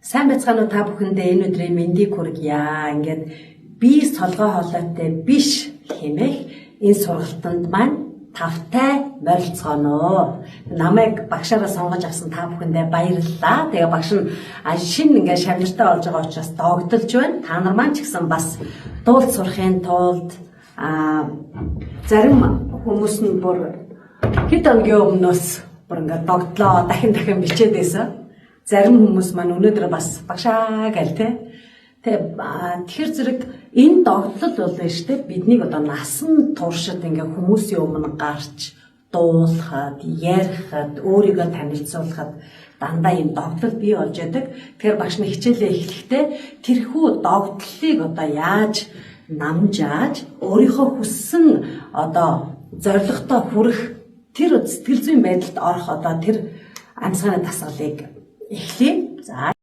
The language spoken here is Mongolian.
Сайн байцгаана уу, та бүхэндээ энэ өдрийн мэндийг хүргье. Ингээд би солгой хоолойтой биш хэмээх энэ сургалтанд маань тавтай морилцгооно. Намайг багшаараа сонгож авсан та бүхэндээ баярлалаа. Тэгээ багш нь шинэ ингээд шавнартай болж байгаа учраас догдолж байна. Та нар маань ч гэсэн бас дуулт сурахын тулд зарим хүмүүс нь бүр хэд хоногийн өмнөөс бүр ингээд догдлоо, дахин дахин бичээд байсан. Зарим хүмүүс маань өнөөдөр бас багшаа гэл те. Тэгээ тэгэхээр зэрэг энэ догдлол бол нь штэ биднийг одоо насан туршид ингээ хүмүүсийн өмнө гарч дуулахад, ярихад, өөрийгөө танилцуулахад дандаа юм догдлол бий болж яадаг. Тэгэхээр багш нь хичээлээ эхлэхдээ тэрхүү догдлолыг одоо яаж намжааж өөрийнхөө хүссэн одоо зорилготой хүрэх тэр сэтгэл зүйн байдалд орох одоо тэр амьсгааны дасгалыг эхлэе. За.